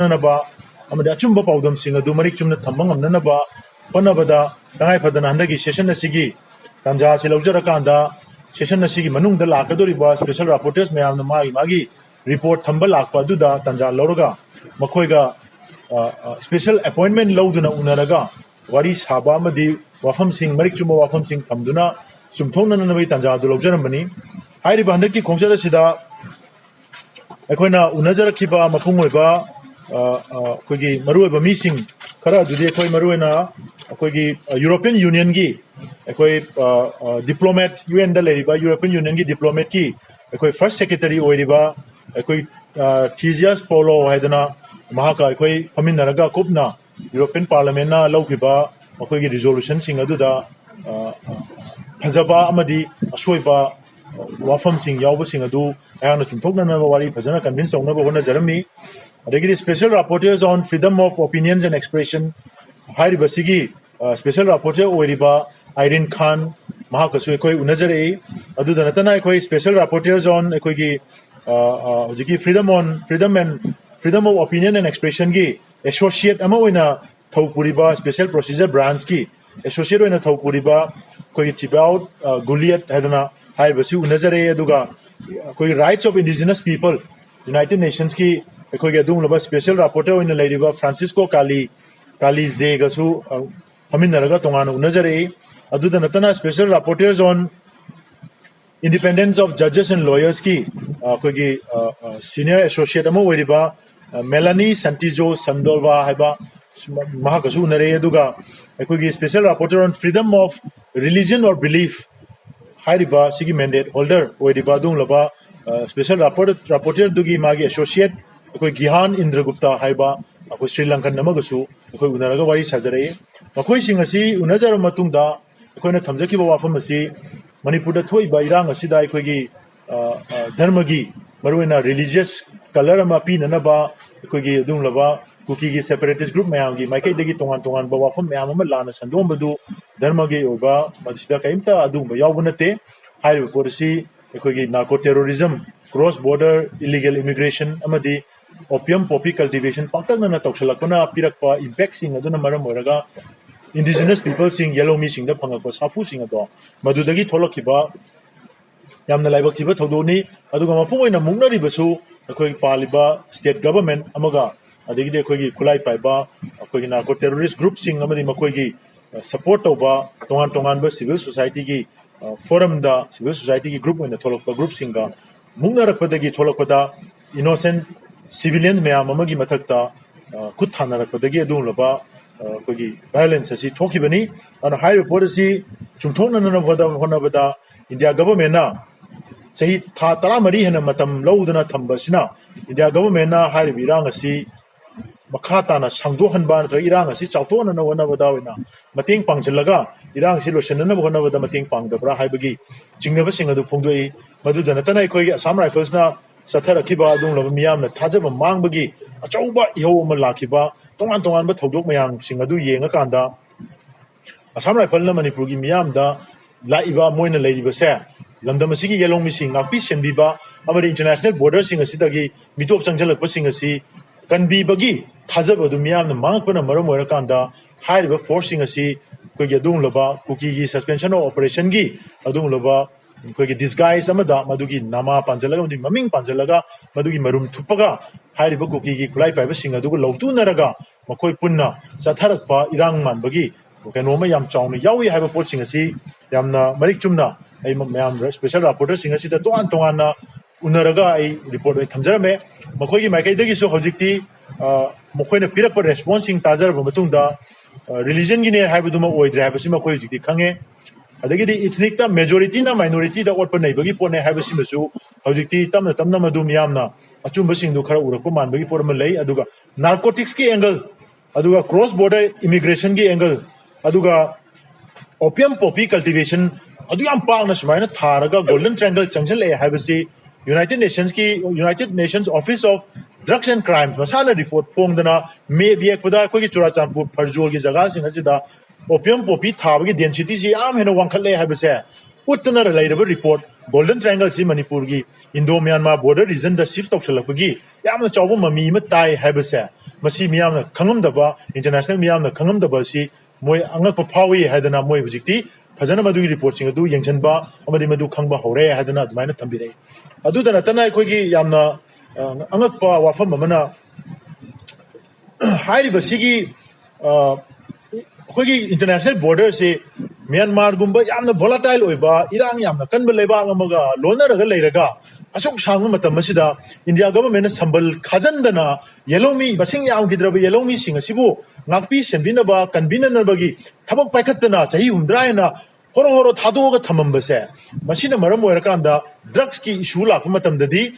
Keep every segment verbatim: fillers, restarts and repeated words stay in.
ꯅꯅꯕ ꯑꯃꯗꯤ ꯑꯆꯨꯝꯕ ꯄꯥꯎꯗꯝꯁꯤꯡ ꯑꯗꯨ ꯃꯔꯤꯛ ꯆꯨꯝꯅ ꯊꯝꯕ ꯉꯝꯅꯅꯕ ꯍꯣꯠꯅꯕꯗ ꯇꯉꯥꯏ ꯐꯗꯅ ꯍꯟꯗꯛꯀꯤ session ꯑꯁꯤꯒꯤ ꯇꯥꯟꯖꯥ ꯑꯁꯤ ꯂꯧꯖꯔꯀꯥꯟꯗ session ꯑꯁꯤꯒꯤ ꯃꯅꯨꯡꯗ ꯂꯥꯛꯀꯗꯧꯔꯤꯕ special rapporteurs ꯃꯌꯥꯝꯅ ꯃꯥꯒꯤ ꯃꯥꯒꯤ report ꯊꯝꯕ ꯂꯥꯛꯄ ꯑꯗꯨꯗ ꯇꯥꯟꯖꯥ ꯂꯧꯔꯒ ꯃꯈꯣꯏꯒ, ꯑ, ꯑ, special appointment ꯂꯧꯗꯨꯅ ꯎꯅꯔꯒ ꯋꯥꯔꯤ ꯁꯥꯕ ꯑꯃꯗꯤ ꯋꯥꯐꯝꯁꯤꯡ, ꯃꯔꯤꯛ ꯆꯨꯝꯕ ꯋꯥꯐꯝꯁꯤꯡ ꯊꯝꯗꯨꯅ ꯆꯨꯝꯊꯣꯛꯅꯅꯕꯒꯤ ꯇꯥꯟꯖꯥ ꯑꯗꯨ ꯂꯧꯖꯔꯝꯕꯅꯤ꯫ ꯍꯥꯏꯔꯤꯕ ꯍꯟꯗꯛꯀꯤ ꯈꯣꯡꯆꯠ ꯑꯁꯤꯗ ꯑꯩꯈꯣꯏꯅ ꯎꯅꯖꯔꯛꯈꯤꯕ ꯃꯄꯨꯡ ꯑꯣꯏꯕ, ꯑ, ꯑ, ꯑꯩꯈꯣꯏꯒꯤ ꯃꯔꯨꯑꯣꯏꯕ ꯃꯤꯁꯤꯡ ꯈꯔ ꯑꯗꯨꯗꯤ ꯑꯩꯈꯣꯏ ꯃꯔꯨꯑꯣꯏꯅ ꯑꯩꯈꯣꯏꯒꯤ, ꯑ, European Unionꯒꯤ ꯑꯩꯈꯣꯏ, ꯑ, ꯑ, diplomat, UNꯗ ꯂꯩꯔꯤꯕ European Unionꯒꯤ diplomatꯀꯤ ꯑꯩꯈꯣꯏ first secretary ꯑꯣꯏꯔꯤꯕ ꯑꯩꯈꯣꯏ, ꯑ, ꯊꯤꯖꯤꯌꯁ ꯄꯣꯂꯣ ꯍꯥꯏꯗꯅ ꯃꯍꯥꯛꯀ ꯑꯩꯈꯣꯏ ꯐꯝꯃꯤꯟꯅꯔꯒ ꯀꯨꯞꯅ European Parliamentꯅ ꯂꯧꯈꯤꯕ ꯃꯈꯣꯏꯒꯤ resolutionꯁꯤꯡ ꯑꯗꯨꯗ, ꯑ, ꯐꯖꯕ ꯑꯃꯗꯤ ꯑꯁꯣꯏꯕ ꯋꯥꯐꯝꯁꯤꯡ ꯌꯥꯎꯕꯁꯤꯡ ꯑꯗꯨ ꯑꯩꯍꯥꯛꯅ ꯆꯨꯝꯊꯣꯛꯅꯅꯕ ꯋꯥꯔꯤ ꯐꯖꯅ convince ꯇꯧꯅꯕ ꯍꯣꯠꯅꯖꯔꯝꯃꯤ꯫ ꯑꯗꯒꯤꯗꯤ special rapporteurs on freedom of opinions and expression ꯍꯥꯏꯔꯤꯕꯁꯤꯒꯤ, ꯑ, special rapporteur ꯑꯣꯏꯔꯤꯕ ꯑꯥꯏꯔꯤꯟ ꯈꯥꯟ, ꯃꯍꯥꯛꯀꯁꯨ ꯑꯩꯈꯣꯏ ꯎꯅꯖꯔꯛꯏ꯫ ꯑꯗꯨꯗ ꯅꯠꯇꯅ ꯑꯩꯈꯣꯏ special rapporteurs on ꯑꯩꯈꯣꯏꯒꯤ, ꯑ, ꯑ, ꯍꯧꯖꯤꯛꯀꯤ freedom on, freedom and, freedom of opinion and expressionꯒꯤ associate ꯑꯃ ꯑꯣꯏꯅ ꯊꯧ ꯄꯨꯔꯤꯕ special procedure branchꯀꯤ associate ꯑꯣꯏꯅ ꯊꯧ ꯄꯨꯔꯤꯕ ꯑꯩꯈꯣꯏꯒꯤ ꯊꯤꯕꯥꯎ, ꯑ, ꯒꯨꯂꯤꯌꯠ ꯍꯥꯏꯗꯅ ꯍꯥꯏꯔꯤꯕꯁꯤ ꯎꯅꯖꯔꯛꯏ꯫ ꯑꯗꯨꯒ ꯑꯩꯈꯣꯏꯒꯤ rights of indigenous people, United Nationsꯀꯤ ꯑꯩꯈꯣꯏꯒꯤ ꯑꯗꯨꯒꯨꯝꯂꯕ special rapporteur ꯑꯣꯏꯅ ꯂꯩꯔꯤꯕ ꯐ꯭ꯔꯥꯟꯁꯤꯁꯀꯣ ꯀꯥꯂꯤ, ꯀꯥꯂꯤ ꯖꯦꯒꯁꯨ, ꯑ, ꯐꯝꯃꯤꯟꯅꯔꯒ ꯇꯣꯉꯥꯟꯅ ꯎꯅꯖꯔꯛꯏ꯫ ꯑꯗꯨꯗ ꯅꯠꯇꯅ special rapporteurs on independence of judges and lawyers ꯀꯤ, ꯑ, ꯑꯩꯈꯣꯏꯒꯤ, ꯑ, ꯑ, senior associate ꯑꯃ ꯑꯣꯏꯔꯤꯕ, ꯑ, ꯃꯦꯂꯥꯅꯤ ꯁꯟꯇꯤꯖꯣ ꯁꯟꯗꯣꯜꯚꯥ ꯍꯥꯏꯕ ꯃꯍꯥꯛꯀꯁꯨ ꯎꯅꯔꯦ꯫ ꯑꯗꯨꯒ ꯑꯩꯈꯣꯏꯒꯤ special rapporteur on freedom of religion or belief ꯍꯥꯏꯔꯤꯕ ꯁꯤꯒꯤ mandate holder ꯑꯣꯏꯔꯤꯕ ꯑꯗꯨꯒꯨꯝꯂꯕ, ꯑ, special rapporteur, rapporteur ꯑꯗꯨꯒꯤ ꯃꯥꯒꯤ associate ꯑꯩꯈꯣꯏ ꯒꯤꯍꯥꯟ ꯏꯟꯗ꯭ꯔꯒꯨꯞꯇ ꯍꯥꯏꯕ ꯑꯩꯈꯣꯏ ꯁ꯭ꯔꯤ ꯂꯪꯀꯟ ꯑꯃꯒꯁꯨ ꯑꯩꯈꯣꯏ ꯎꯅꯔꯒ ꯋꯥꯔꯤ ꯁꯥꯖꯔꯛꯏ꯫ ꯃꯈꯣꯏꯁꯤꯡ ꯑꯁꯤ ꯎꯅꯖꯔꯕ ꯃꯇꯨꯡꯗ ꯑꯩꯈꯣꯏꯅ ꯊꯝꯖꯈꯤꯕ ꯋꯥꯐꯝ ꯑꯁꯤ ꯃꯅꯤꯄꯨꯔꯗ ꯊꯣꯛꯏꯕ ꯏꯔꯥꯡ ꯑꯁꯤꯗ ꯑꯩꯈꯣꯏꯒꯤ, ꯑ, ꯑ, ꯙꯔꯃꯒꯤ, ꯃꯔꯨꯑꯣꯏꯅ religious colour ꯑꯃ ꯄꯤꯅꯅꯕ ꯑꯩꯈꯣꯏꯒꯤ ꯑꯗꯨꯒꯨꯝꯂꯕ ꯀꯨꯀꯤꯒꯤ separatist group ꯃꯌꯥꯝꯒꯤ ꯃꯥꯏꯀꯩꯗꯒꯤ ꯇꯣꯉꯥꯟ ꯇꯣꯉꯥꯟꯕ ꯋꯥꯐꯝ ꯃꯌꯥꯝ ꯑꯃ ꯂꯥꯟꯅ ꯁꯟꯗꯣꯛꯑꯝꯕꯗꯨ ꯙꯔꯃꯒꯤ ꯑꯣꯏꯕ ꯃꯁꯤꯗ ꯀꯔꯤꯝꯇ ꯑꯗꯨꯒꯨꯝꯕ ꯌꯥꯎꯕ ꯅꯠꯇꯦ꯫ ꯍꯥꯏꯔꯤꯕ ꯄꯣꯠ ꯑꯁꯤ ꯑꯩꯈꯣꯏꯒꯤ narco terrorism, cross border illegal immigration ꯑꯃꯗꯤ opium poppy cultivation ꯄꯥꯛꯇꯛꯅꯅ ꯇꯧꯁꯜꯂꯛꯄꯅ ꯄꯤꯔꯛꯄ impactꯁꯤꯡ ꯑꯗꯨꯅ ꯃꯔꯝ ꯑꯣꯏꯔꯒ indigenous peopleꯁꯤꯡ, ꯌꯦꯜꯍꯧꯃꯤꯁꯤꯡꯗ ꯐꯪꯉꯛꯄ ꯁꯥꯐꯨꯁꯤꯡ ꯑꯗꯣ ꯃꯗꯨꯗꯒꯤ ꯊꯣꯛꯂꯛꯈꯤꯕ ꯌꯥꯝꯅ ꯂꯥꯏꯕꯛ ꯊꯤꯕ ꯊꯧꯗꯣꯛꯅꯤ꯫ ꯑꯗꯨꯒ ꯃꯄꯨꯡ ꯑꯣꯏꯅ ꯃꯨꯛꯅꯔꯤꯕꯁꯨ ꯑꯩꯈꯣꯏ ꯄꯥꯜꯂꯤꯕ state government ꯑꯃꯒ, ꯑꯗꯒꯤꯗꯤ ꯑꯩꯈꯣꯏꯒꯤ ꯈꯨꯠꯂꯥꯏ ꯄꯥꯏꯕ ꯑꯩꯈꯣꯏꯒꯤ narco terrorist groupꯁꯤꯡ ꯑꯃꯗꯤ ꯃꯈꯣꯏꯒꯤ support ꯇꯧꯕ ꯇꯣꯉꯥꯟ ꯇꯣꯉꯥꯟꯕ civil societyꯒꯤ forumꯗ, civil societyꯒꯤ group ꯑꯣꯏꯅ ꯊꯣꯛꯂꯛꯄ groupꯁꯤꯡꯒ ꯃꯨꯛꯅꯔꯛꯄꯗꯒꯤ ꯊꯣꯛꯂꯛꯄꯗ innocent civilian ꯃꯌꯥꯝ ꯑꯃꯒꯤ ꯃꯊꯛꯇ ꯈꯨꯠ ꯊꯥꯅꯔꯛꯄꯗꯒꯤ ꯑꯗꯨꯒꯨꯝꯂꯕ ꯑꯩꯈꯣꯏꯒꯤ violence ꯑꯁꯤ ꯊꯣꯛꯈꯤꯕꯅꯤ꯫ ꯑꯗꯨꯅ ꯍꯥꯏꯔꯤꯕ ꯄꯣꯠ ꯑꯁꯤ ꯆꯨꯝꯊꯣꯛꯅꯅꯕ ꯍꯣꯠꯅꯕꯗ India governmentꯅ ꯆꯍꯤ ꯊꯥ ꯇꯔꯥꯃꯔꯤ ꯍꯦꯟꯅ ꯃꯇꯝ ꯂꯧꯗꯅ ꯊꯝꯕ ꯑꯁꯤꯅ India governmentꯅ ꯍꯥꯏꯔꯤꯕ ꯏꯔꯥꯡ ꯑꯁꯤ ꯃꯈꯥ ꯇꯥꯅ ꯁꯟꯗꯣꯛꯍꯟꯕ ꯅꯠꯇ꯭ꯔꯒ ꯏꯔꯥꯡ ꯑꯁꯤ ꯆꯥꯎꯊꯣꯛꯍꯟꯅꯕ ꯍꯣꯠꯅꯕꯗ ꯑꯣꯏꯅ ꯃꯇꯦꯡ ꯄꯥꯡꯁꯤꯜꯂꯒ ꯏꯔꯥꯡ ꯑꯁꯤ ꯂꯣꯏꯁꯤꯟꯅꯅꯕ ꯍꯣꯠꯅꯕꯗ ꯃꯇꯦꯡ ꯄꯥꯡꯗꯕ꯭ꯔꯥ ꯍꯥꯏꯕꯒꯤ ꯆꯤꯡꯅꯕꯁꯤꯡ ꯑꯗꯨ ꯐꯣꯡꯗꯣꯛꯏ꯫ ꯃꯗꯨꯗ ꯅꯠꯇꯅ ꯑꯩꯈꯣꯏꯒꯤ Assam Riflesꯅ ꯆꯠꯊꯔꯛꯈꯤꯕ ꯑꯗꯨꯒꯨꯝꯂꯕ ꯃꯤꯌꯥꯝꯅ ꯊꯥꯖꯕ ꯃꯥꯡꯕꯒꯤ ꯑꯆꯧꯕ ꯏꯍꯧ ꯑꯃ ꯂꯥꯛꯈꯤꯕ ꯇꯣꯉꯥꯟ ꯇꯣꯉꯥꯟꯕ ꯊꯧꯗꯣꯛ ꯃꯌꯥꯝꯁꯤꯡ ꯑꯗꯨ ꯌꯦꯡꯉꯀꯥꯟꯗ Assam Riflesꯅ ꯃꯅꯤꯄꯨꯔꯒꯤ ꯃꯤꯌꯥꯝꯗ ꯂꯥꯛꯏꯕ ꯃꯣꯏꯅ ꯂꯩꯔꯤꯕꯁꯦ ꯂꯝꯗꯝ ꯑꯁꯤꯒꯤ ꯌꯦꯜꯍꯧꯃꯤꯁꯤꯡ ꯉꯥꯛꯄꯤ ꯁꯦꯟꯕꯤꯕ ꯑꯃꯗꯤ international borderꯁꯤꯡ ꯑꯁꯤꯗꯒꯤ ꯃꯤꯇꯣꯞ ꯆꯪꯁꯤꯜꯂꯛꯄꯁꯤꯡ ꯑꯁꯤ ꯀꯟꯕꯤꯕꯒꯤ ꯊꯥꯖꯕ ꯑꯗꯨ ꯃꯤꯌꯥꯝꯅ ꯃꯥꯡꯉꯛꯄꯅ ꯃꯔꯝ ꯑꯣꯏꯔꯀꯥꯟꯗ ꯍꯥꯏꯔꯤꯕ forceꯁꯤꯡ ꯑꯁꯤ ꯑꯩꯈꯣꯏꯒꯤ ꯑꯗꯨꯒꯨꯝꯂꯕ ꯀꯨꯀꯤꯒꯤ suspension of operationꯒꯤ ꯑꯗꯨꯒꯨꯝꯂꯕ ꯑꯩꯈꯣꯏꯒꯤ disguise ꯑꯃꯗ ꯃꯗꯨꯒꯤ ꯅꯃꯥ ꯄꯥꯟꯁꯤꯜꯂꯒ ꯑꯃꯗꯤ ꯃꯃꯤꯡ ꯄꯥꯟꯁꯤꯜꯂꯒ ꯃꯗꯨꯒꯤ ꯃꯔꯨꯝ ꯊꯨꯞꯄꯒ ꯍꯥꯏꯔꯤꯕ ꯀꯨꯀꯤꯒꯤ ꯈꯨꯠꯂꯥꯏ ꯄꯥꯏꯕꯁꯤꯡ ꯑꯗꯨꯒ ꯂꯧꯇꯨꯅꯔꯒ ꯃꯈꯣꯏ ꯄꯨꯟꯅ ꯆꯠꯊꯔꯛꯄ ꯏꯔꯥꯡ ꯃꯥꯟꯕꯒꯤ ꯀꯩꯅꯣ ꯑꯃ ꯌꯥꯝ ꯆꯥꯎꯅ ꯌꯥꯎꯏ ꯍꯥꯏꯕ ꯄꯣꯠꯁꯤꯡ ꯑꯁꯤ ꯌꯥꯝꯅ ꯃꯔꯤꯛ ꯆꯨꯝꯅ ꯑꯩ ꯃꯌꯥꯝ special reporterꯁꯤꯡ ꯑꯁꯤꯗ ꯇꯣꯉꯥꯟ ꯇꯣꯉꯥꯟꯅ ꯎꯅꯔꯒ ꯑꯩ report ꯑꯣꯏꯅ ꯊꯝꯖꯔꯝꯃꯦ꯫ ꯃꯈꯣꯏꯒꯤ ꯃꯥꯏꯀꯩꯗꯒꯤꯁꯨ ꯍꯧꯖꯤꯛꯇꯤ ꯃꯈꯣꯏꯅ ꯄꯤꯔꯛꯄ responseꯁꯤꯡ ꯇꯥꯖꯔꯕ ꯃꯇꯨꯡꯗ religionꯒꯤꯅꯦ ꯍꯥꯏꯕꯗꯨꯃ ꯑꯣꯏꯗ꯭ꯔꯦ ꯍꯥꯏꯕꯁꯤ ꯃꯈꯣꯏ ꯍꯧꯖꯤꯛꯇꯤ ꯈꯪꯉꯦ꯫ ꯑꯗꯒꯤꯗꯤ ethnicꯇ majorityꯅ minorityꯗ ꯑꯣꯠꯄ ꯅꯩꯕꯒꯤ ꯄꯣꯠꯅꯦ ꯍꯥꯏꯕꯁꯤꯃꯁꯨ ꯍꯧꯖꯤꯛꯇꯤ ꯇꯞꯅ ꯇꯞꯅ ꯃꯗꯨ ꯃꯤꯌꯥꯝꯅ ꯑꯆꯨꯝꯕꯁꯤꯡꯗꯨ ꯈꯔ ꯎꯔꯛꯄ ꯃꯥꯟꯕꯒꯤ ꯄꯣꯠ ꯑꯃ ꯂꯩ꯫ ꯑꯗꯨꯒ narcoticsꯀꯤ angle, ꯑꯗꯨꯒ cross border immigrationꯒꯤ angle, ꯑꯗꯨꯒ opium poppy cultivation ꯑꯗꯨ ꯌꯥꯝ ꯄꯥꯛꯅ ꯁꯨꯃꯥꯏꯅ ꯊꯥꯔꯒ Golden Triangle ꯆꯪꯁꯤꯜꯂꯛꯑꯦ ꯍꯥꯏꯕꯁꯤ United Nationsꯀꯤ, United Nations Office of Drugs and Crimes ꯃꯁꯥꯅ report ꯐꯣꯡꯗꯅ map ꯌꯦꯛꯄꯗ ꯑꯩꯈꯣꯏꯒꯤ ꯆꯨꯔꯥꯆꯥꯟꯄꯨꯔ ꯐꯔꯖꯣꯜꯒꯤ ꯖꯒꯥꯁꯤꯡ ꯑꯁꯤꯗ opium poppy ꯊꯥꯕꯒꯤ densityꯁꯤ ꯌꯥꯝ ꯍꯦꯟꯅ ꯋꯥꯡꯈꯠꯂꯦ ꯍꯥꯏꯕꯁꯦ ꯎꯠꯇꯅ ꯂꯩꯔꯕ ꯔꯤꯄꯣꯔꯠ, ꯒꯣꯜꯗꯟ ꯇ꯭ꯔꯥꯏꯡꯒꯜꯁꯤ ꯃꯅꯤꯄꯨꯔꯒꯤ ꯏꯟꯗꯣ ꯃ꯭ꯌꯥꯟꯃꯥꯔ ꯕꯣꯔꯗꯔ ꯔꯤꯖꯟꯗ ꯁꯤꯐ ꯇꯧꯁꯜꯂꯛꯄꯒꯤ ꯌꯥꯝꯅ ꯆꯥꯎꯕ ꯃꯃꯤ ꯑꯃ ꯇꯥꯏ ꯍꯥꯏꯕꯁꯦ, ꯃꯁꯤ ꯃꯤꯌꯥꯝꯅ ꯈꯪꯉꯝꯗꯕ, ꯏꯟꯇꯔꯅꯦꯁꯅꯦꯜ ꯃꯤꯌꯥꯝꯅ ꯈꯪꯉꯝꯗꯕ ꯑꯁꯤ ꯃꯣꯏ ꯑꯉꯛꯄ ꯐꯥꯎꯏ ꯍꯥꯏꯗꯅ ꯃꯣꯏ ꯍꯧꯖꯤꯛꯇꯤ ꯐꯖꯅ ꯃꯗꯨꯒꯤ ꯔꯤꯄꯣꯔꯠꯁꯤꯡ ꯑꯗꯨ ꯌꯦꯡꯁꯤꯟꯕ ꯑꯃꯗꯤ ꯃꯗꯨ ꯈꯪꯕ ꯍꯧꯔꯦ ꯍꯥꯏꯗꯅ ꯑꯗꯨꯃꯥꯏꯅ ꯊꯝꯕꯤꯔꯛꯏ꯫ ꯑꯗꯨꯗ ꯅꯠꯇꯅ ꯑꯩꯈꯣꯏꯒꯤ ꯌꯥꯝꯅ, ꯑ, ꯑꯉꯛꯄ ꯋꯥꯐꯝ ꯑꯃꯅ, ꯍꯥꯏꯔꯤꯕꯁꯤꯒꯤ, ꯑ, ꯑꯩꯈꯣꯏꯒꯤ ꯏꯟꯇꯔꯅꯦꯁꯅꯦꯜ ꯕꯣꯔꯗꯔꯁꯤ ꯃ꯭ꯌꯥꯟꯃꯥꯔꯒꯨꯝꯕ ꯌꯥꯝꯅ ꯚꯣꯂꯥꯇꯥꯏꯜ ꯑꯣꯏꯕ, ꯏꯔꯥꯡ ꯌꯥꯝꯅ ꯀꯟꯕ ꯂꯩꯕꯥꯛ ꯑꯃꯒ ꯂꯣꯟꯅꯔꯒ ꯂꯩꯔꯒ, ꯑꯁꯨꯛ ꯁꯥꯡꯕ ꯃꯇꯝ ꯑꯁꯤꯗ ꯏꯟꯗꯤꯌꯥ ꯒꯚꯔꯟꯃꯦꯟꯠꯅ ꯁꯝꯕꯜ ꯈꯥꯖꯟꯗꯅ ꯌꯦꯜꯍꯧꯃꯤ, ꯃꯁꯤꯡ ꯌꯥꯝꯈꯤꯗ꯭ꯔꯕ ꯌꯦꯜꯍꯧꯃꯤꯁꯤꯡ ꯑꯁꯤꯕꯨ ꯉꯥꯛꯄꯤ ꯁꯦꯟꯕꯤꯅꯕ, ꯀꯟꯕꯤꯅꯅꯕꯒꯤ ꯊꯕꯛ ꯄꯥꯏꯈꯠꯇꯅ ꯆꯍꯤ ꯍꯨꯝꯗ꯭ꯔꯥ ꯍꯦꯟꯅ ꯍꯣꯔꯣ ꯍꯣꯔꯣ ꯊꯥꯗꯣꯛꯑꯒ ꯊꯝꯃꯝꯕꯁꯦ, ꯃꯁꯤꯅ ꯃꯔꯝ ꯑꯣꯏꯔꯀꯥꯟꯗ ꯗ꯭ꯔꯒꯁꯀꯤ ꯏꯁꯨ ꯂꯥꯛꯄ ꯃꯇꯝꯗꯗꯤ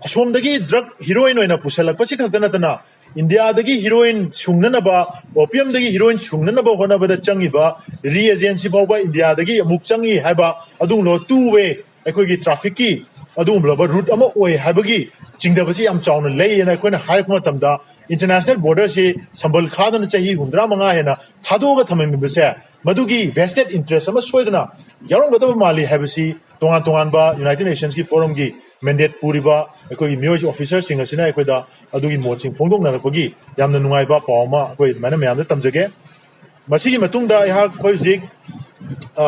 ꯑꯁꯣꯝꯗꯒꯤ ꯗ꯭ꯔꯒ ꯍꯤꯔꯣꯏꯟ ꯑꯣꯏꯅ ꯄꯨꯁꯜꯂꯛꯄꯁꯤ ꯈꯛꯇ ꯅꯠꯇꯅ, ꯏꯟꯗꯤꯌꯥꯗꯒꯤ ꯍꯤꯔꯣꯏꯟ ꯁꯨꯡꯅꯅꯕ, ꯑꯣꯄꯤꯌꯝꯗꯒꯤ ꯍꯤꯔꯣꯏꯟ ꯁꯨꯡꯅꯅꯕ ꯍꯣꯠꯅꯕꯗ ꯆꯪꯉꯤꯕ ꯔꯤꯑꯦꯖꯦꯟꯁꯤ ꯐꯥꯎꯕ ꯏꯟꯗꯤꯌꯥꯗꯒꯤ ꯑꯃꯨꯛ ꯆꯪꯉꯤ ꯍꯥꯏꯕ ꯑꯗꯨꯒꯨꯝꯂꯕ ꯇꯨ ꯋꯦ ꯑꯩꯈꯣꯏꯒꯤ ꯇ꯭ꯔꯥꯐꯤꯛꯀꯤ ꯑꯗꯨꯒꯨꯝꯂꯕ ꯔꯨꯠ ꯑꯃ ꯑꯣꯏ ꯍꯥꯏꯕꯒꯤ ꯆꯤꯡꯊꯕꯁꯤ ꯌꯥꯝ ꯆꯥꯎꯅ ꯂꯩꯌꯦꯅ ꯑꯩꯈꯣꯏꯅ ꯍꯥꯏꯔꯛꯄ ꯃꯇꯝꯗ, ꯏꯟꯇꯔꯅꯦꯁꯅꯦꯜ ꯕꯣꯔꯗꯔꯁꯤ ꯁꯝꯕꯜ ꯈꯥꯗꯅ ꯆꯍꯤ ꯍꯨꯝꯗ꯭ꯔꯥ ꯃꯉꯥ ꯍꯦꯟꯅ ꯊꯥꯗꯣꯛꯑꯒ ꯊꯝꯃꯝꯃꯤꯕꯁꯦ, ꯃꯗꯨꯒꯤ ꯚꯦꯁꯇꯦꯠ ꯏꯟꯇꯔꯦꯁ ꯑꯃ ꯁꯣꯏꯗꯅ ꯌꯥꯎꯔꯝꯒꯗꯕ ꯃꯥꯜꯂꯤ ꯍꯥꯏꯕꯁꯤ ꯇꯣꯉꯥꯟ ꯇꯣꯉꯥꯟꯕ ꯌꯨꯅꯥꯏꯇꯦꯗ ꯅꯦꯁꯟꯁꯀꯤ ꯐꯣꯔꯝꯒꯤ ꯃꯦꯟꯗꯦꯠ ꯄꯨꯔꯤꯕ ꯑꯩꯈꯣꯏꯒꯤ ꯃꯤꯑꯣꯏ ꯑꯣꯐꯤꯁꯔꯁꯤꯡ ꯑꯁꯤꯅ ꯑꯩꯈꯣꯏꯗ ꯑꯗꯨꯒꯤ ꯃꯣꯠꯁꯤꯡ ꯐꯣꯡꯗꯣꯛꯅꯔꯛꯄꯒꯤ ꯌꯥꯝꯅ ꯅꯨꯡꯉꯥꯏꯕ ꯄꯥꯎ ꯑꯃ ꯑꯩꯈꯣꯏ ꯑꯗꯨꯃꯥꯏꯅ ꯃꯌꯥꯝꯗ ꯇꯝꯖꯒꯦ꯫ ꯃꯁꯤꯒꯤ ꯃꯇꯨꯡꯗ ꯑꯩꯍꯥꯛ ꯑꯩꯈꯣꯏ ꯍꯧꯖꯤꯛ, ꯑ,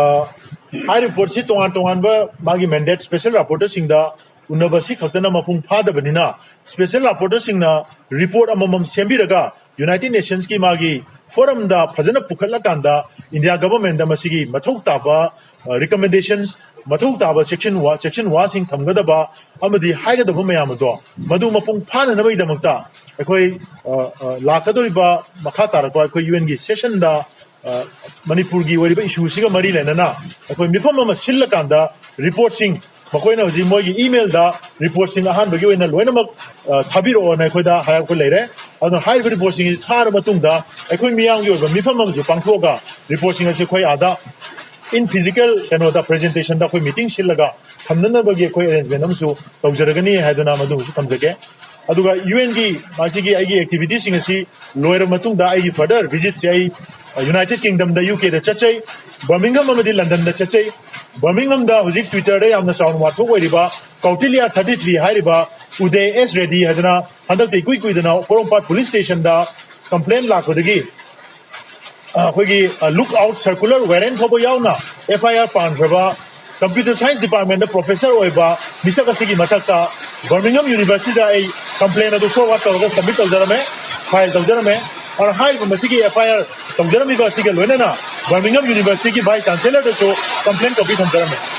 ꯍꯥꯏꯔꯤꯕ ꯄꯣꯠꯁꯤ ꯇꯣꯉꯥꯟ ꯇꯣꯉꯥꯟꯕ ꯃꯥꯒꯤ ꯃꯦꯟꯗꯦꯠ ꯁ꯭ꯄꯦꯁꯦꯜ ꯔꯥꯄꯣꯔꯇꯔꯁꯤꯡꯗ ꯎꯅꯕꯁꯤ ꯈꯛꯇꯅ ꯃꯄꯨꯡ ꯐꯥꯗꯕꯅꯤꯅ, ꯁ꯭ꯄꯦꯁꯦꯜ ꯔꯥꯄꯣꯔꯇꯔꯁꯤꯡꯅ ꯔꯤꯄꯣꯔꯠ ꯑꯃꯃꯝ ꯁꯦꯝꯕꯤꯔꯒ ꯌꯨꯅꯥꯏꯇꯦꯗ ꯅꯦꯁꯟꯁꯀꯤ ꯃꯥꯒꯤ ꯐꯣꯔꯝꯗ ꯐꯖꯅ ꯄꯨꯈꯠꯂꯀꯥꯟꯗ ꯏꯟꯗꯤꯌꯥ ꯒꯚꯔꯟꯃꯦꯟꯠꯇ ꯃꯁꯤꯒꯤ ꯃꯊꯧ ꯇꯥꯕ, ꯑ, ꯔꯤꯀꯃꯦꯟꯗꯦꯁꯟꯁ, ꯃꯊꯧ ꯇꯥꯕ ꯆꯦꯛꯁꯤꯟ ꯋꯥ, ꯆꯦꯛꯁꯤꯟ ꯋꯥꯁꯤꯡ ꯊꯝꯒꯗꯕ ꯑꯃꯗꯤ ꯍꯥꯏꯒꯗꯕ ꯃꯌꯥꯝ ꯑꯗꯣ ꯃꯗꯨ ꯃꯄꯨꯡ ꯐꯥꯅꯅꯕꯒꯤꯗꯃꯛꯇ ꯑꯩꯈꯣꯏ, ꯑ, ꯑ, ꯂꯥꯛꯀꯗꯧꯔꯤꯕ ꯃꯈꯥ ꯇꯥꯔꯛꯄ ꯑꯩꯈꯣꯏ ꯌꯨ ꯑꯦꯟꯒꯤ ꯁꯦꯁꯟꯗ, ꯑ, ꯃꯅꯤꯄꯨꯔꯒꯤ ꯑꯣꯏꯔꯤꯕ ꯏꯁꯨꯁꯤꯒ ꯃꯔꯤ ꯂꯩꯅꯅ ꯑꯩꯈꯣꯏ ꯃꯤꯐꯝ ꯑꯃ ꯁꯤꯜꯂꯀꯥꯟꯗ ꯔꯤꯄꯣꯔꯠꯁꯤꯡ, ꯃꯈꯣꯏꯅ ꯍꯧꯖꯤꯛ ꯃꯣꯏꯒꯤ ꯏꯃꯦꯜꯗ ꯔꯤꯄꯣꯔꯠꯁꯤꯡ ꯑꯍꯥꯟꯕꯒꯤ ꯑꯣꯏꯅ ꯂꯣꯏꯅꯃꯛ, ꯑ, ꯊꯥꯕꯤꯔꯛꯑꯣꯅ ꯑꯩꯈꯣꯏꯗ ꯍꯥꯏꯔꯛꯄ ꯂꯩꯔꯦ꯫ ꯑꯗꯨꯅ ꯍꯥꯏꯔꯤꯕ ꯔꯤꯄꯣꯔꯠꯁꯤꯡ ꯑꯁꯤ ꯊꯥꯔꯕ ꯃꯇꯨꯡꯗ ꯑꯩꯈꯣꯏ ꯃꯤꯌꯥꯝꯒꯤ ꯑꯣꯏꯕ ꯃꯤꯐꯝ ꯑꯃꯁꯨ ꯄꯥꯡꯊꯣꯛꯑꯒ ꯔꯤꯄꯣꯔꯠꯁꯤꯡ ꯑꯁꯤ ꯑꯩꯈꯣꯏ ꯑꯥꯗ in physical ꯀꯩꯅꯣꯗ, ꯄ꯭ꯔꯖꯦꯟꯇꯦꯁꯟꯗ ꯑꯩꯈꯣꯏ ꯃꯤꯇꯤꯡ ꯁꯤꯜꯂꯒ ꯊꯝꯅꯅꯕꯒꯤ ꯑꯩꯈꯣꯏ ꯑꯦꯔꯦꯟꯖꯃꯦꯟ ꯑꯃꯁꯨ ꯇꯧꯖꯔꯒꯅꯤ ꯍꯥꯏꯗꯨꯅ ꯃꯗꯨꯃꯁꯨ ꯊꯝꯖꯒꯦ꯫ ꯑꯗꯨꯒ ꯌꯨ ꯑꯦꯟꯒꯤ ꯃꯁꯤꯒꯤ ꯑꯩꯒꯤ ꯑꯦꯛꯇꯤꯚꯤꯇꯤꯁꯤꯡ ꯑꯁꯤ ꯂꯣꯏꯔꯕ ꯃꯇꯨꯡꯗ ꯑꯩꯒꯤ ꯐꯔꯗꯔ ꯚꯤꯖꯤꯠꯁꯦ ꯑꯩ ꯌꯨꯅꯥꯏꯇꯦꯗ ꯀꯤꯡꯗꯝꯗ, ꯌꯨ ꯀꯦꯗ ꯆꯠꯆꯩ, ꯕꯔꯃꯤꯡꯍꯝ ꯑꯃꯗꯤ ꯂꯟꯗꯟꯗ ꯆꯠꯆꯩ꯫ ꯕꯔꯃꯤꯡꯍꯝꯗ ꯍꯧꯖꯤꯛ ꯇ꯭ꯋꯤꯇꯔꯗ ꯌꯥꯝꯅ ꯆꯥꯎꯅ ꯋꯥꯊꯣꯛ ꯑꯣꯏꯔꯤꯕ ꯀꯧꯇꯤꯂꯤꯌꯥ ꯊꯥꯔꯇꯤ ꯊ꯭ꯔꯤ ꯍꯥꯏꯔꯤꯕ ꯎꯗꯦ ꯑꯦꯁ ꯔꯦꯗꯤ ꯍꯥꯏꯗꯅ ꯍꯟꯗꯛꯇ ꯏꯀꯨꯏ ꯀꯨꯏꯗꯅ ꯄꯣꯔꯣꯝꯄꯥꯠ ꯄꯨꯂꯤꯁ ꯁ꯭ꯇꯦꯁꯟꯗ ꯀꯝꯄ꯭ꯂꯦꯟ ꯂꯥꯛꯄꯗꯒꯤ, ꯑ, ꯑꯩꯈꯣꯏꯒꯤ, ꯑ, ꯂꯨꯛ ꯑꯥꯎꯠ ꯁꯔꯀꯨꯂꯔ ꯋꯥꯔꯦꯟ ꯐꯥꯎꯕ ꯌꯥꯎꯅ ꯑꯦꯐ ꯑꯥꯏ ꯑꯥꯔ ꯄꯥꯟꯈ꯭ꯔꯕ ꯀꯝꯄ꯭ꯌꯨꯇꯔ ꯁꯥꯏꯟꯁ ꯗꯤꯄꯥꯔꯠꯃꯦꯟꯗ ꯄ꯭ꯔꯣꯐꯦꯁꯔ ꯑꯣꯏꯕ ꯃꯤꯁꯛ ꯑꯁꯤꯒꯤ ꯃꯊꯛꯇ ꯕꯔꯃꯤꯡꯍꯝ ꯌꯨꯅꯤꯚꯔꯁꯤꯇꯤꯗ ꯑꯩ ꯀꯝꯄ꯭ꯂꯦꯟ ꯑꯗꯨ ꯐꯣꯔꯋꯥꯔꯗ ꯇꯧꯔꯒ ꯁꯕꯃꯤꯠ ꯇꯧꯖꯔꯝꯃꯦ, ꯐꯥꯏꯜ ꯇꯧꯖꯔꯝꯃꯦ꯫ ꯑꯗꯨꯅ ꯍꯥꯏꯔꯤꯕ ꯃꯁꯤꯒꯤ ꯑꯦꯐ ꯑꯥꯏ ꯑꯥꯔ ꯇꯧꯖꯔꯝꯃꯤꯕ ꯑꯁꯤꯒ ꯂꯣꯏꯅꯅ ꯕꯔꯃꯤꯡꯍꯝ ꯌꯨꯅꯤꯚꯔꯁꯤꯇꯤꯒꯤ ꯚꯥꯏꯁ ꯆꯥꯟꯁꯦꯂꯔꯗꯁꯨ ꯀꯝꯄ꯭ꯂꯦꯟ ꯀꯣꯄꯤ ꯊꯝꯖꯔꯝꯃꯦ꯫